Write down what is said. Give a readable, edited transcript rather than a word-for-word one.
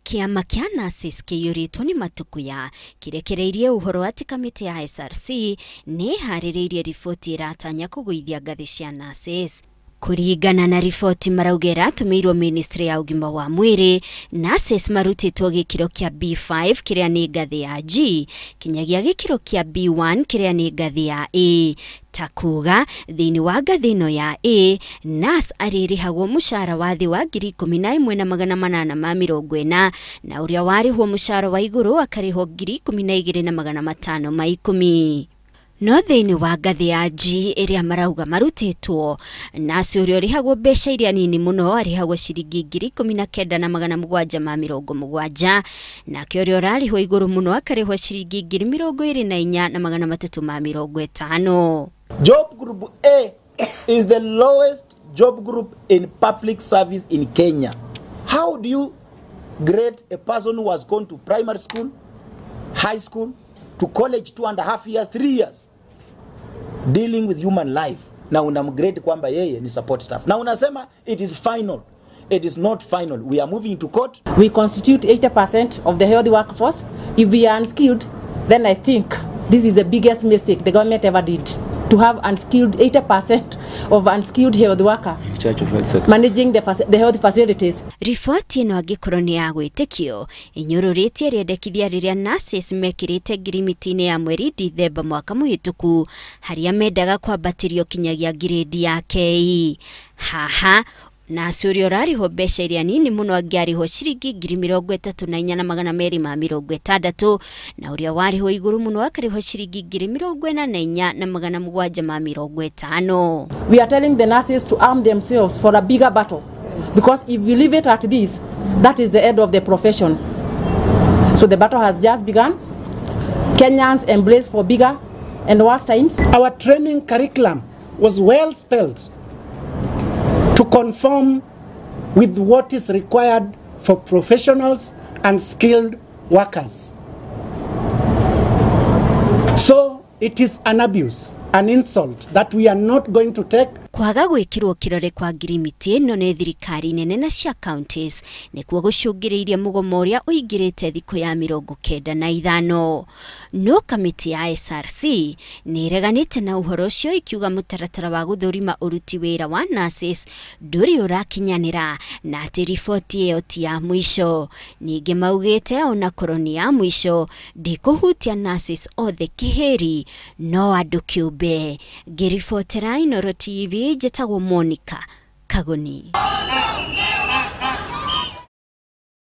Kĩama kĩa nurses kĩiyũrĩtwo nĩ matukuya kĩrekereirie ũhoro atĩ kamĩtĩ ya SRC nĩ ĩharĩrĩirie riboti ĩratanya kũgũithia ngathĩ cia nurses. Kũringana na riboti marauga ĩratũmĩirwo ministry ya ũgima wa mwĩrĩ, nurses marutĩtwo gĩkĩro kĩa B5 kĩrĩa nĩ ngathĩ ya G kinyagia gĩkĩro kĩa B1 kĩrĩa nĩ ngathĩ ya A. Ta kuga thĩinĩ wa ngathĩ ĩno ya A, nurse arĩrĩhagwo mũcara wa thĩ wa 11,840 na ũrĩa warĩhwo mũcara wa igũrũ akarĩhwo 12,510. No thĩinĩ wa ngathĩ ya G ĩrĩa marauga marutĩtwo, nurse ũrĩa ũrĩhagwo mbeca iria nini mũno arĩhagwo ciringi 19,770, nake ũrĩa ũrarĩhwo igũrũ mũno akarĩhwo ciringi 24,350. Job group A is the lowest job group in public service in Kenya. How do you grade a person who has gone to primary school, high school, to college 2.5 years, 3 years, dealing with human life, na unamgrade kwamba yeye ni support staff, na unasema it is final? It is not final. We are moving to court. We constitute 80% of the health workforce. If we are unskilled, then I think this is the biggest mistake the government ever did, to have unskilled 80% of unskilled health worker managing the health facilities. Riboti ĩno angĩkorwo nĩ ya gwĩtĩkio ĩnyũrũrĩtie rĩendekithia rĩrĩa nurses mekĩrĩte ngirimiti-inĩ ya mweri Dithemba mwaka mũhĩtũku, harĩa mendaga kwambatĩrio kinyagia ngirĩndi ya K. Haha nurse ũrĩa ũrarĩhwo mbeca iria nini mũno angĩarĩhwo ciringi 34,260, na ũrĩa warĩhwo igũrũ mũno akarĩhwo ciringi 44,750. We are telling the nurses to arm themselves for a bigger battle, because if we leave it at this, that is the end of the profession. So the battle has just begun. Kenyans embrace for bigger and worse times. Our training curriculum was well spelled to conform with what is required for professionals and skilled workers. So it is an abuse, an insult that we are not going to take. Kwaga gwikirwo kirore kwa ngirimiti ĩno nĩ thirikari nene na cia counties nĩkuo gũcũngĩrĩirie mũgomo ũrĩa ũingĩrĩte thikũ ya 95. No kamĩtĩ ya SRC nĩ ĩreganĩte na ũhoro ũcio ikiuga mũtaratara wa gũthũrima ũruti wĩra wa nurses ndũrĩ ũrakinyanĩra na atĩ riboti ĩyo ti ya mũico. Ningĩ maugĩte ona korwo nĩ ya mũico ndĩkũhutia nurses othe kĩhĩri no andũ kĩũmbe. Ngĩribotera Inooro TV, njĩtagwo Monica Kagoni.